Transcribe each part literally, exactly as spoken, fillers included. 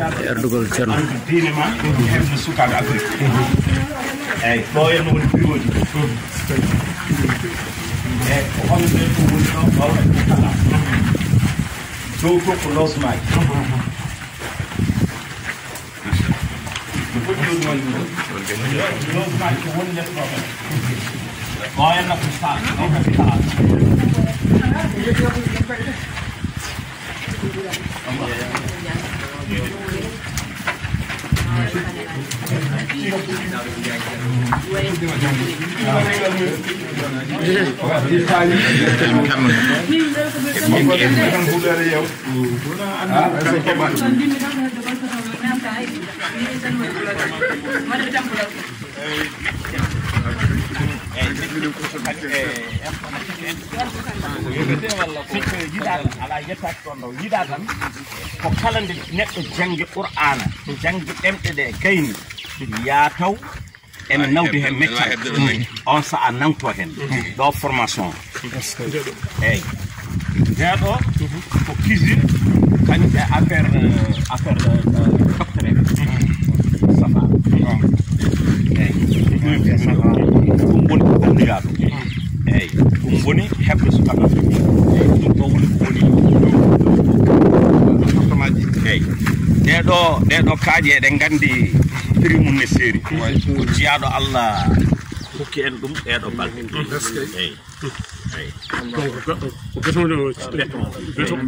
Erdugol Ceerno. Diine ma, hebde sukaaɓe Afrik. Eeyi, ɗo en woni bureau ji. Eeyi, ko hono nden ɗum woni ɗo, ɓawɗo ɗum kala. Dow to ko logement ji. Ko foti logement ji ɗo. Logement ji ko woni nder ɗo. Ɗo en na ko saal, ɗo ko saal. Yiɗaa tan, alaa yettaaki ɗoon ɗo. Yiɗaa tan ko kala nde neɗɗo janngi Qur'aana, janngi ɗemɗe ɗe gayni, yaa taw ene nawdi heen meccal. On sahaa nangto heen ɗo formation. Eeyi. Ndeeɗo ko cuisine, kañum e affaire, euh, affaire, euh, docteur en. Safa. Eeyi. Ɗum woni ko anndiraaɗo. Eeyi. Ɗum woni heɓde sukaaɓe. Eeyi. Ɗum ɗo woni ko woni. Eeyi. Ɗeeɗo, ɗeeɗo kaaƴe eɗen nganndi prix mum ne seeri. Ko jiyaaɗo Allah hokki en ɗum ɗeeɗo balɗe. Eeyi. Eeyi. Donc, ko, ko béton ɗo, béton,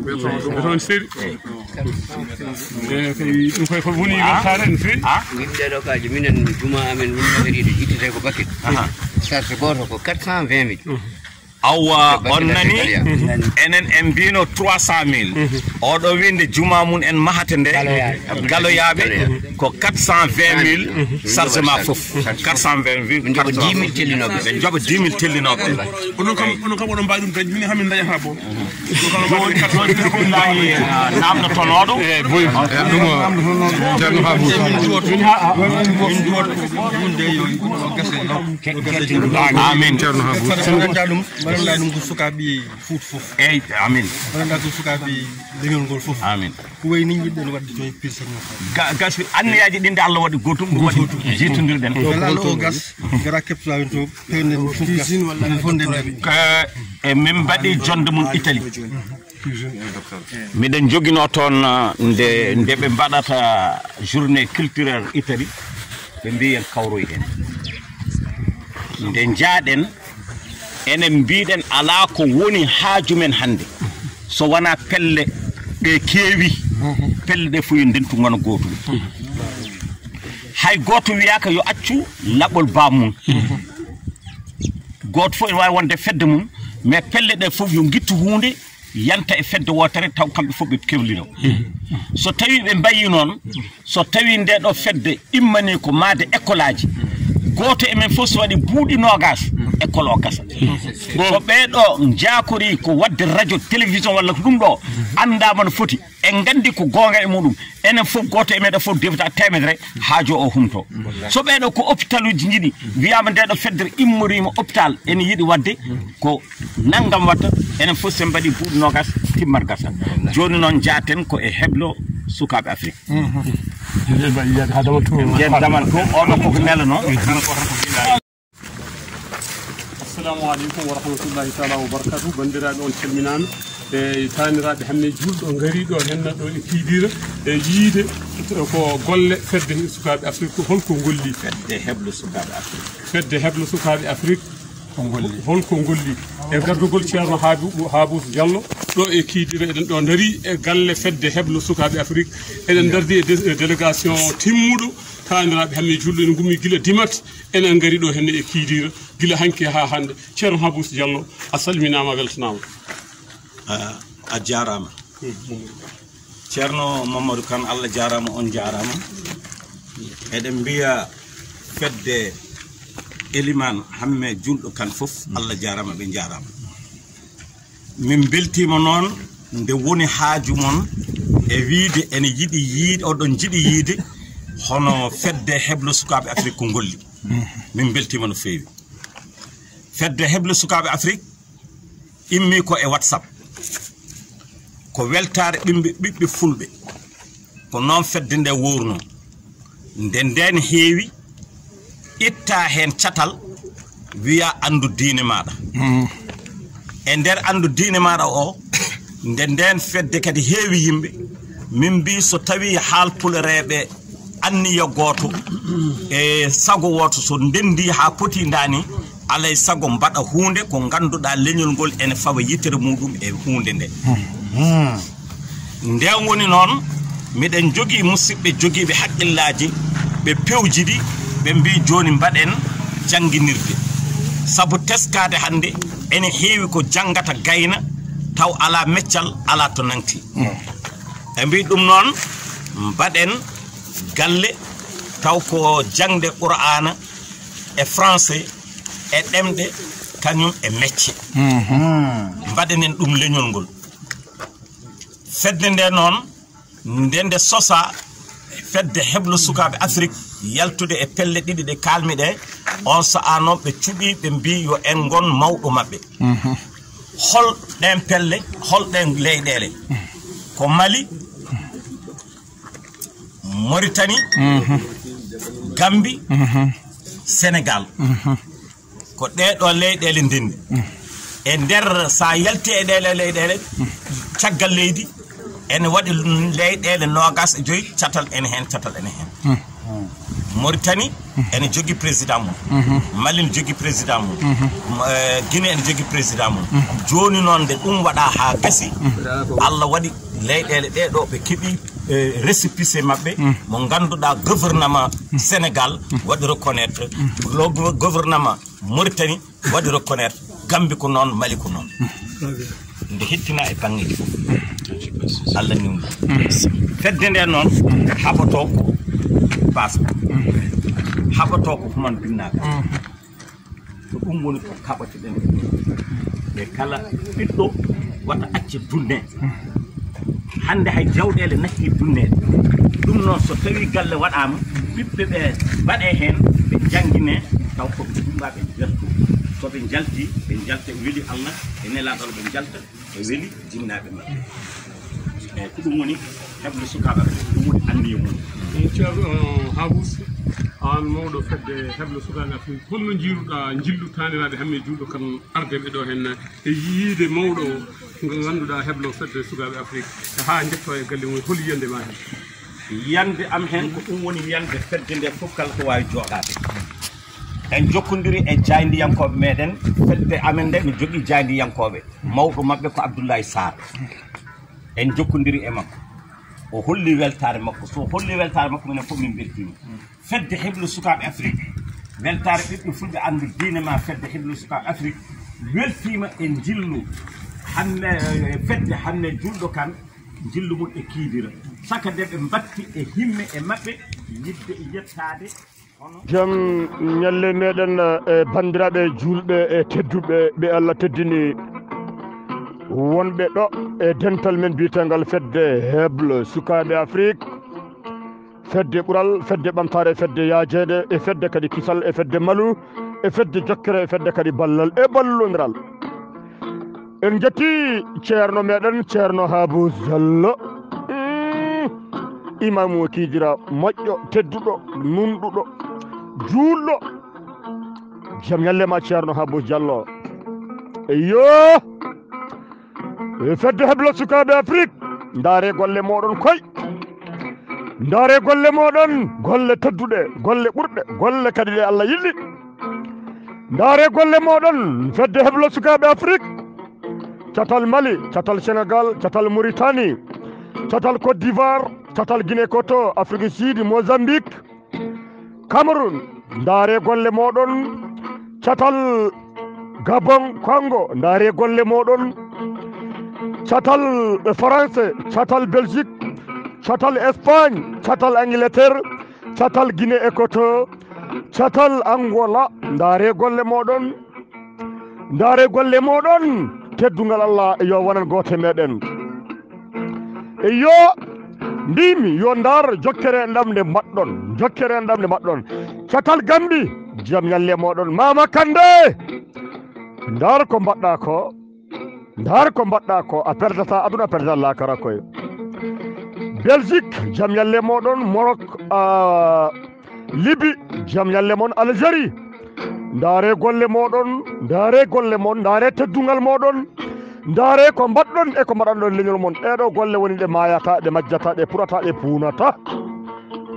béton, béton seeri. Eeyi. Eeyi, kay, ɗum koy ko woni weltaare no feewi. Ah? Yimɓe ɗo kaaji, minen juma amen, min kadi ittete ko bakket. Aha. Charge gooto ko quatre cent vingt mille. Awwa, on nani? Enen en mbino trois cent mille. Oɗo winde juma mum en mahata nde. Galoyaaɓe. Galoyaaɓe. Ko quatre cent vingt mille chargement fof. Quatre cent vingt mille. Ɓe njoɓa dix mille tellinoɓe. Ɓe njoɓa dix mille tellinoɓe. Onon kam, onon kam oɗon mbawi ɗum dañde, minen hamin dañata bo. Joni, joni, bismillahi, ah, namdotonoɗo. Eh, boy. Ɗum o, Ceerno Habu. Min ha, ah, min duwoto, min duwoto ko ɗum de yo, yo gase law. Amin. Ceerno Habu. Mbaɗa ɗum, mbaɗa ɗum ko sukaaɓe Fuuta fof. Eeyi, amin. Mbaɗa ɗum ko sukaaɓe leñol ngol fof. Amin. Ko wayi ni njiɗɗen waɗde to e Pire Saño. Ga-, gasi anniyaaji ɗin de Allah waɗi gootum, ɗum waɗi jeetondirɗen. Ɗo ko o gas, gara keptoɗaa en to, pewnden fof gas. Fof nden nder. Ko, e min mbaɗi jonde mum Italie. Miɗen joginoo toon, uh, nde, nde ɓe mbaɗata journée culturelle Italie, ɓe mbiyen kawroy heen. Nde njaaɗen, enen mbiɗen alaa ko woni haaju men hannde. So wonaa pelle ɗe keewi, pelle ɗe fof yo ndentu ngona gootum. Hay gooto wiyaaka yo accu laɓol baamum. Gooto fof ene waawi wonde fedde mum, mais pelle ɗe fof yo ngittu huunde, yanta e fedde wootere, taw kamɓe fof ɓe kewlino. So tawi ɓe mbayi noon, so tawi nde ɗo fedde immani ko maade école aji, gooto e men fof so waɗi buuɗi noogas, école o gasa. So ɓee ɗo njaakori ko waɗde radio, télévision walla ko ɗum ɗo, anndaama no foti, en nganndi ko goonga e muɗum, enen fof gooto e meɗen fof defta teemedere, haajo o humto. So ɓee ɗo ko hôpitaluji njiɗi, wiyaama nde ɗo feddere immoriima hôpital, ene yiɗi waɗde ko nanngam watta, enen fof sen mbaɗi buuɗi noogas, timmat gasa. Jooni noon njaaten ko e heblo sukaaɓe Afrik. Nden mbaɗi yiyaade haa damal to. Nden damal to, oɗo koko nelano. Assalamu aleykum wa rahmatullahi taala wa barakatuh. Banndiraaɓe, on calminaama. E taaniraaɓe, hannde juulɗo ngari ɗo, henna ɗo e Kiidiira, e yiide ko golle fedde sukaaɓe Afrik, ko holko ngolli? Fedde heblo sukaaɓe Afrik. Fedde heblo sukaaɓe Afrik. Ko ngolli. Holko ngolli? E gardugol Ceerno Haabu-, Haabus Jallo, ɗo e Kiidiira, eɗen ɗo ndarii e galle fedde heblo sukaaɓe Afrik. Eɗen ndardi e dé-, e délégation timmuɗo, taaniraaɓe, hannde juulɗo ene ngummi gila dimat, enen ngari ɗo hannde e Kiidiira, gila hanki haa hannde. Ceerno Haabus Jallo, a salminaama, a weltanaama. A, a jaaraama. Ceerno Mamadou Kane, Allah jaaraama, on jaaraama. Eɗen mbiya fedde Elimaan Hamme Juulɗo Kane fof, Allah jaaraama, ɓe njaaraama. Min mbeltiima noon nde woni haaju mon e wiyde ene yiɗi yiide, oɗon njiɗi yiide hono fedde heblo sukaaɓe Afrik ko ngolli. Min mbeltiima no feewi. Fedde heblo sukaaɓe Afrik immii ko e WhatsApp. Ko weltaare ɓimɓe, ɓiɓɓe fulɓe. Ko noon fedde nde wuurno. Nde ndeen heewi, itta heen catal, wiya anndu diine maaɗa. E nder anndu diine maaɗa o, nde ndeen fedde kadi heewi yimɓe, min mbii so tawii haalpulereeɓe anniya gooto e sago wooto, so ndenndi haa poti ndaani, alay sago mbaɗa huunde ko ngannduɗaa leñol ngol ene fawa yitere muɗum e huunde nde. Nden woni noon, miɗen njogii musidɓe jogiiɓe haqqillaaji, ɓe pewjidi, ɓe mbii jooni mbaɗen jannginirde. Sabu teskaade hannde ene heewi ko janngata gayna taw alaa meccal, alaa to nangti. Ɓe mbii ɗum noon mbaɗen galle taw ko jaŋde Qur'aana e français e ɗemɗe kañum e mecce. Mbaɗen en ɗum leñol ngol. Fedde nde noon, nde nde sosaa, fedde heblo sukaaɓe Afrik yaltude e pelle ɗiɗi ɗe kaalmi ɗe, on sa'a noon ɓe cuɓii, ɓe mbii yo en ngon mawɗo maɓɓe. Hol ɗeen pelle, hol ɗeen leyɗeele? Ko Mali, Mauritanie, Gambie, Sénégal. Ko ɗee ɗoo leyɗeele ndenndi. E nder, so a yalti e ɗee leyɗeele, caggal leydi, ene waɗi leyɗeele noogas e joy, catal ene heen, catal ene heen. Mauritanie ene jogii président mum. Mali ene jogii président mum. Eh, Guinée ene jogii président mum. Jooni noon, nde ɗum waɗaa haa gasi, Allah waɗi leyɗeele ɗee ɗoo ɓe keɓi, eh, récépissé maɓɓe mo ngannduɗaa gouvernement Sénégal waɗi reconnaître, lo gouvernement Mauritanie waɗi reconnaître, Gambie ko noon, Mali ko noon. Nde hettina e banngeeji fof. Allah newni. Fedde nde noon, haɓoto ko base, haɓoto ko human binnaaka. Ko ɗum woni ko kaɓotoɗen e kala ɓiɗɗo wata acce dunne. Hannde hay jawɗeele natti dunneede. Ɗum noon, so tawii galle waɗaama, ɓiɓɓe ɓe mbaɗee heen, ɓe njannginee, taw ko ɓe tuubaaɓe njaltu. So ɓe njalti, ɓe njalta, weli Allah e nelaaɗo, ɓe njalta e weli jinnaaɓe maɓɓe. Eeyi, ko ɗum woni heblo sukaaɓe, ko ɗum woni anniya mum. Ceerno, eh, Habous, aan mawɗo fedde heblo sukaaɓe Afrik, holno njiiruɗaa njillu taaniraaɓe Hamme Juulɗo Kan ardeɓe ɗo heen e yiide mawɗo o, ngo ngannduɗaa heblo fedde sukaaɓe Afrik, haa njetto e galle mum, hol yiyannde ma heen? Yiyannde am heen ko ɗum woni yiyannde fedde nde fof kala ko waawi jooɗaade. En njokkondiri e jaayndiyankooɓe meɗen, fedde amen nde no jogii jaayndiyankooɓe. Mawɗo maɓɓe ko Abdoulaye Sarr. En njokkondiri e makko. O holli weltaare makko. So holli weltaare makko, minen fof min mbeltiima. Fedde heblo sukaaɓe Afrik, weltaare ɓiɓɓe fulɓe anndu diine ma, fedde heblo sukaaɓe Afrik weltiima e njillu Hamme, fedde Hamme Juulɗo Kan, njillu mum e Kiidira. Saka nde ɓe mbatti e himme e maɓɓe, yiɗde e yettaade hono. Jam ñalle meɗen, e banndiraaɓe juulɓe e tedduɓe ɓe Allah teddini, wonɓe ɗo e dental men biyetengal fedde heblo sukaaɓe Afrik. Fedde ɓural, fedde ɓamtaare, fedde yaajeede, e fedde kadi kisal, e fedde malu, e fedde jokkere, e fedde kadi ballal, e ballondiral. En njetti ceerno meɗen, ceerno Habu Jallo. Mm. Imaamu Kiidira moƴƴo, tedduɗo, nunɗuɗo, juulɗo. Jam ñalle ma, ceerno Habu Jallo. Eyyo. E fedde heblo sukaaɓe Afrik, ndaare golle mooɗon koy. Ndaare golle mooɗon, golle tedduɗe, golle ɓurɗe, golle kadi ɗe Allah yiɗi. Ndaare golle mooɗon, fedde heblo sukaaɓe Afrik. Catal Mali, catal Senegal, catal Mauritanie, catal Côte d'Ivoire, catal Guinée Équateur, Afrique du Sud, Mozambique, Cameroun, ndaare golle mooɗon. Catal Gabon, Congo, ndaare golle mooɗon. Catal France, catal Belgique, catal Espagne, catal Angleterre, catal Guinée Équateur, catal Angola, ndaare golle mooɗon. Ndaare golle mooɗon, teddungal Allah yo wonan gooto e meɗen. Eyyo, mbimi yo ndaar jokkere enɗam nde mbaɗɗon, jokkere enɗam nde mbaɗɗon. Catal Gambi, jam ñalle mooɗon. Mama Kande, ndaar ko mbaɗɗa ko, ndaar ko mbaɗɗa ko, a perdata aduna, a perdata laakara koy. Belgique, jam ñalle mooɗon. Morok, ah, Libi, jam ñalle mon. Algérie, ndaare golle mooɗon, ndaare golle mon, ndaare teddungal mooɗon, ndaare ko mbaɗɗon e ko mbaɗanɗon leñol mon. Ɗee ɗoo golle woni ɗe maayata, ɗe majjata, ɗe purata, ɗe puunata.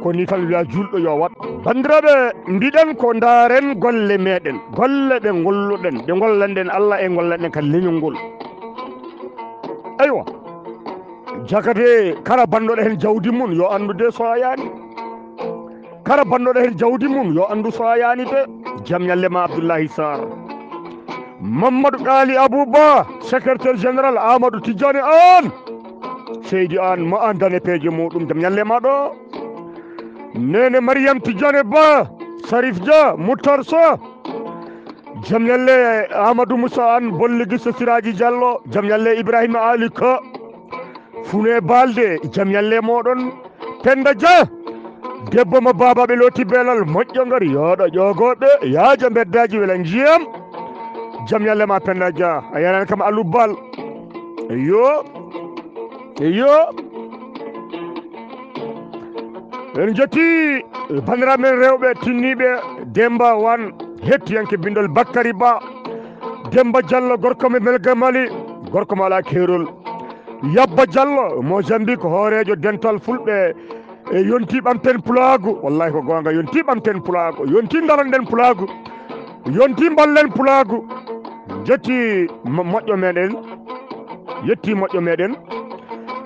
Ko nii tan wiya juulɗo yo waɗ. Banndiraaɓe, mbiɗen ko ndaaren golle meeɗen, golle ɗe ngolluɗen, ɗe ngollanɗen Allah e ngollanɗen kadi leñol ngol. Aywa, jaka de, kala bannoɗo heen jawdi mum yo anndu de so a yaani. Kala bannoɗo heen jawdi mum yo anndu so a yaani de. Jam ñalle ma Abdullahi Sarr. Mamadou Ghali Abou Ba, secrétaire général Amadou Tidiane Anne. Seydi Anne, ma anndane peeje muɗum, jam ñalle ma ɗo. Nene Mariam Tidiane Ba, Sarif Dia, Moutar Sow. Jam ñalle Amadou Moussa Anne, Bolle Gisse Siraji Diallo. Jam ñalle Ibrahima Ali Ka. Fune Balde, jam ñalle mooɗon. Penda Dia, debbo mo baaba ɓe looti belal, moƴƴo ngari, yooɗo ƴoogooɓe, yaaja mbeddaaji wela njiyam. Jam ñalle ma Penda Dia, a yaran kam Alou Bal. Yo, yo. En jetti banndiraaɓe men rewɓe tinniiɓe, Demba Wan, hettiyanke bindol Bakary Ba. Demba Diallo, gorko mo Melga Mali, gorko mo alaa keerol. Yabba Diallo, Mozambique, hooreejo dental fulɓe. E yonti ɓamten pulaagu. Wallahi ko goonga, yonti ɓamten pulaagu, yonti ndaranɗen pulaagu, yonti mballen pulaagu. Jetti mo-, moƴƴo meɗen, yetti moƴƴo meɗen,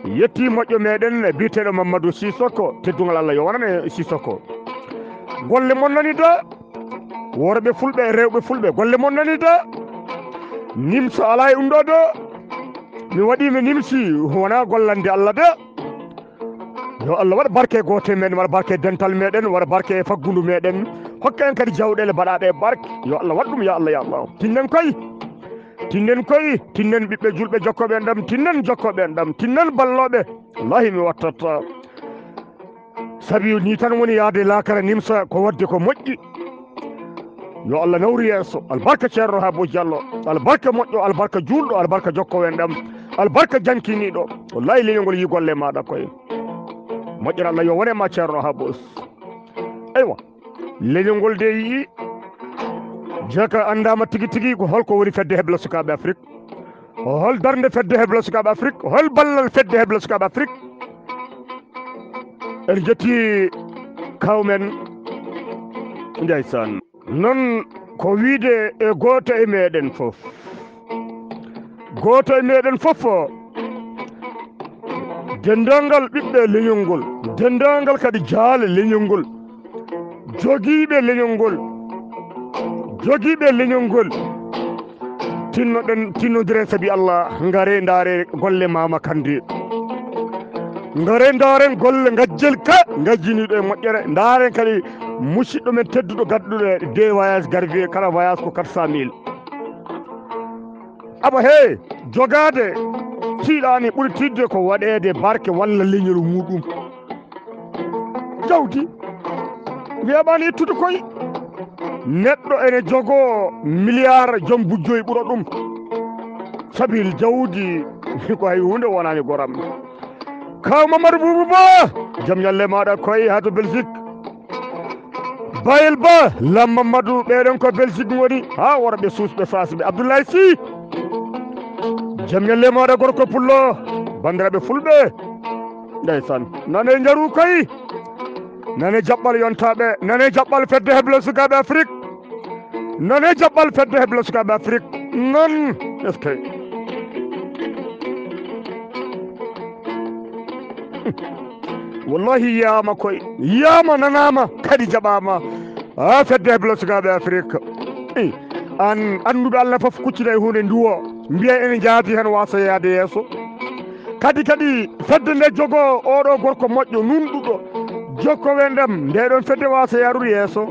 yetti moƴƴo meɗen biyeteeɗo Mamadou Sissoko, teddungal Allah yo wonane Sissoko. Golle mon nani de. Worɓe fulɓe, rewɓe fulɓe, golle mon nani de. Nimsa alaa e ɗum ɗo de. Mi waɗi mi nimsi, wona gollande Allah de. Yo Allah waɗ barke e goote meɗen, waɗa barke e dental meɗen, waɗa barke e faggundu meɗen. Hokka en kadi jawɗeele baɗaaɗe e barke. Yo Allah waɗ ɗum, ya Allah, ya Allah. Tinnen koy. Tinnen koy. Tinnen ɓiɓɓe julɓe jokkooɓe en ɗam. Tinnen jokkooɓe en ɗam. Tinnen ballooɓe. Wallahi mi wattata. Sabi ni tan woni yaade laakara nimsa ko waɗde ko moƴƴi. Yo Allah nawru yeeso. Albarka Ceerno Habu Diallo. Albarka moƴƴo, albarka juulɗo, albarka jokkowen ɗam. Albarka jankiniiɗo. Wallahi leñol ngol yi golle maaɗa koye. Moƴƴere Allah yo wone ma Ceerno Habu. Eywa. Leñol ngol de yi'i. Jaka anndaama tigi tigi ko holko woni fedde hebla sukaaɓe Afrik. Hol darnde fedde hebla sukaaɓe Afrik? Hol ballal fedde hebla sukaaɓe Afrik? En jetti kawmen. Ndeysaan. Non ko wiide e gooto e meɗen fof. Gooto e meɗen fof o, denndaangal ɓiɓɓe leñol ngol, denndaangal kadi jaale leñol ngol, jogiiɓe leñol ngol, jogiiɓe leñol ngol, tinnoɗen, tinnodiren sabi Allah, ngare ndaare golle Mama Kande. Ngare ndaaren golle ngajjel ka ngajjiniiɗo e moƴƴere. Ndaaren kadi musidɗo men tedduɗo gadduɗo e deux voyage garvier, kala voyage ko quatre cent mille. Aba he, jogaade tiiɗaani ɓuri tiiɗde ko waɗeede barke walla leñol muɗum. Jawdi weeɓaani ittude koy. Neɗɗo ene jogoo milliard, joom bujjoy ɓura ɗum. Sabi jawdi ko hay huunde wonaani goram. Kaw Mamadou Boubou Ba, jam ñalle maaɗa koy haa to Belgique. Bayel Ba, Lam Mamadou, ɓeɗon ko Belgique ngoni, haa worɓe suusɓe faasɓe. Abdoulaye Sy, jam ñalle maaɗa gorko pullo, banndiraaɓe fulɓe. Ndeysaan, nane njaru koy, nane jaɓɓal yontaaɓe, nane jaɓɓal fedde heblo sukaaɓe Afrik. Nane jaɓɓal fedde heblo sukaaɓe Afrik. Non, est-ce que? Wallahi yiyaama koy, yiyaama, nanaama, kadi jaɓaama. Haa fedde heblo sukaaɓe Afrik. Eh, an, annduɓe Allah fof kuccida e huunde nduwo. Mbiya ene jaati heen waasa yaade yeeso. Kadi, kadi fedde nde jogoo oɗo gorko moƴƴo, nunɗuɗo, jokkowe ndam, nde ɗon fedde waasa yarude yeeso.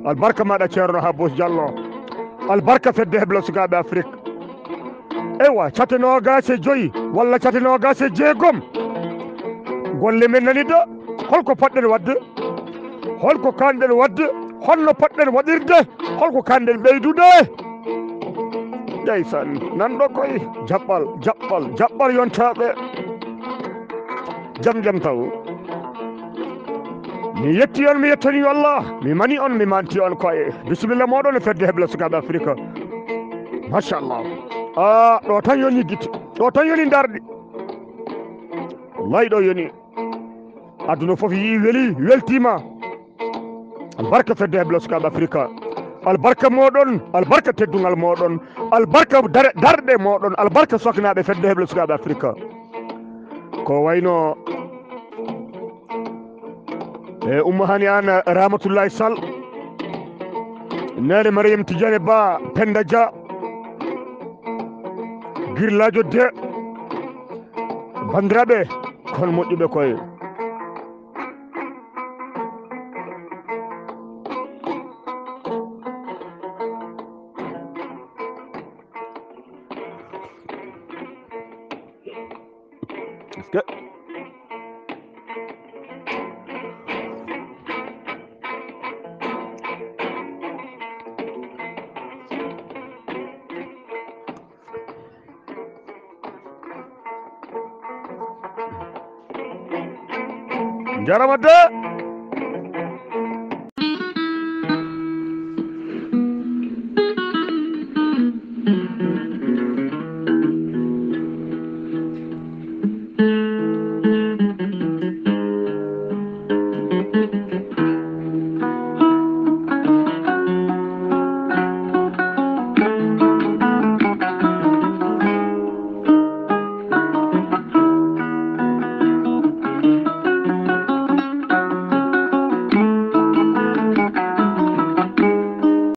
Albarka maaɗa Ceerno Habous Diallo. Albarka fedde heblo sukaaɓe Afrik. Eywa, cate noogaas e joyi walla cate noogaas e jeegom. Golle men nani de, holko poɗɗen waɗde? Holko kaanɗen waɗde? Holno poɗɗen waɗirde? Holko kaanɗen ɓeydude? Ndeysaan, nan ɗo koy, jaɓɓal, jaɓɓal, jaɓɓal yontaaɓe. Jam jam taw. Mi yetti on, mi yettani Allah. Mi mani on, mi manti on koye. Bisimilla moɗon e fedde hebla sukaaɓe Afrika. Machallah. Ah, ɗo tan yoni gite. Ɗo tan yoni darɗe. Wallahi ɗo yoni. Aduna fof yii weli, weltima. Albarka fedde hebla sukaaɓe Afrika. Albarka moɗon, albarka teddungal moɗon, albarka dare-, darɗe moɗon, albarka soknaaɓe fedde hebla sukaaɓe Afrika. Ko wayno e Umma Hani An, Ramatullahi Sall, Nene Mariam Tidiane Ba, Penda Dia, Girlajo de, bandiraɓe, kon moƴƴuɓe koye. Est-ce que Jarama de.